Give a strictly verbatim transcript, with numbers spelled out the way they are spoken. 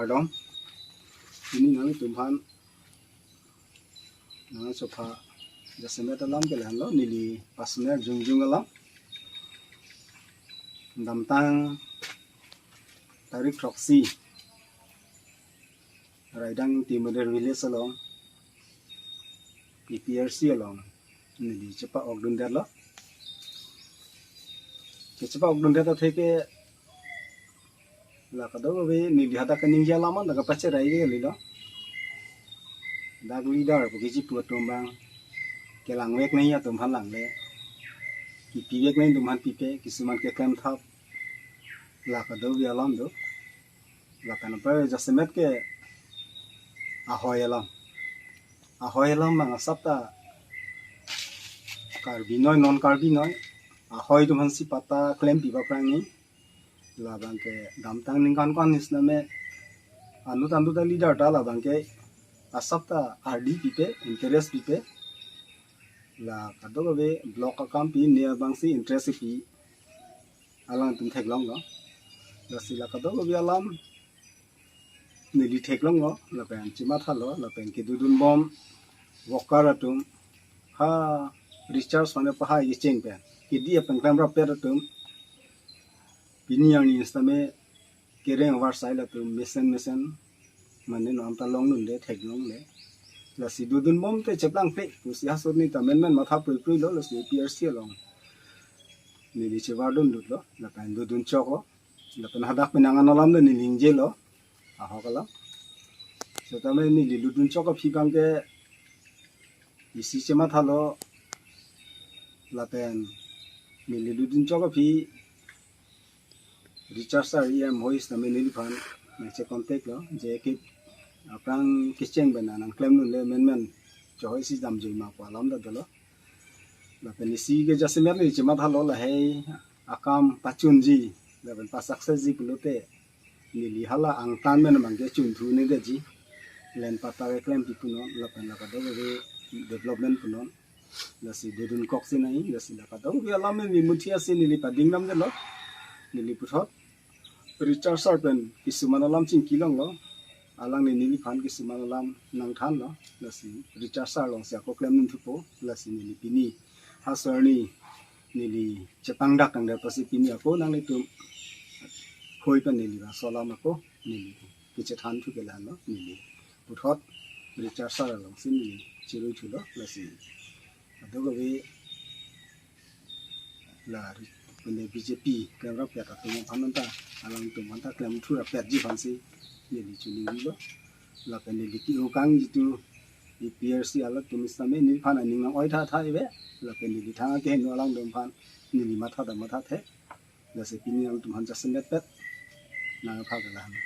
Dong. Pini nangtumphan nangchopha jasemet alam ke lahenlo, neli personal jongjong alam. Damtang tarik throksi, Raidang Timodel Village along, A P R C along neli chepa-okdundetlo. Ke chepa-okdundet atheke la kadokave neli hadak kaningje alam an dak kapacherai ke kalilo. Dak leader pu kechipu atum abang kelangvek nangji atum aphan langle, kipivek nangji atum aphan pipe, kisuman keklem thap, la kadokave alam do. Lapen apar jasemet ke ahoi alam. Ahoi alam abang asap ta Karbi noi, non Karbi noi, ahoi atum aphansi patta klempi paprang ni. Labang ke damtang ningkan ko-an ni setame anut anut a-leader ta labang ke asap ta ardi pipe, interest pipe. La kadokave block akampi ne abangsi interest pi, alangtum theklonglo. Lasi la kadokave alam neli theklonglo, lapen chemathalo, lapen kedodunbom worker atum, ha recharge mane pahai kecheng pen kedi apen klemrappet atum, pini arni setame kereng avarsai latum mesen mesen mane non ta longdunde, theklongle. Lasi dodunbom te cheplangple pusi hasot ni ta menmen matha pruipruilo, lasi A P R C along neli chevardundutlo, lapen dodun choklo, lapen hadak penang an alam le neli ningjelo, ahok alam. Setame neli ludun chok aphi abang ke isi chemathalo, lapen neli ludun chok aphi Richard sir E M hoi setame neliphan nangche contact lo, je ke aphrang kecheng pen nangklemdunle menmen chohoisi damjoi ma pu alam ta dolo. Lapen isi ke jasemet neli chemathalo, lahei akam pachunji lapen pa-success ji pulote neli hala angtan pen abang ke chunthu nedetji. Len patta keklem pipunon, lapen la kadokave development punon. Lasi dodun koksi nai, lasi la kadokave alam neli muthi asi neli padingdamdetlo. Neli puthot Richard sir pen kisuman alam chingkilonglo. Alangli neliphan kisuman alam nangthanlo. Lasi Richard sir alongsi ako klemdun thupo. Lasi neli pini ha sir ni neli chepangdak tangdet apotsi pini ako nanglitum khoi pen neli laso alam ako neli kachethan thu ke lahenlo, neli puthot Richard sir alongsi neli chirui thulo, lasi kadokave la ri-, pune B J P klemrappet atum aphan ta, alangtum aphan ta klem thurappetji aphansi neli chiningrilo. Lapen neli ke-o kangji tu A P R C alangtum setame neliphan aning nang-oi thatha ive, lapen neli thang akeheno alangtum aphan neli matha ta mathathe. Lasi pini alangtum aphan jasemetpet nangpha ke lahenlo.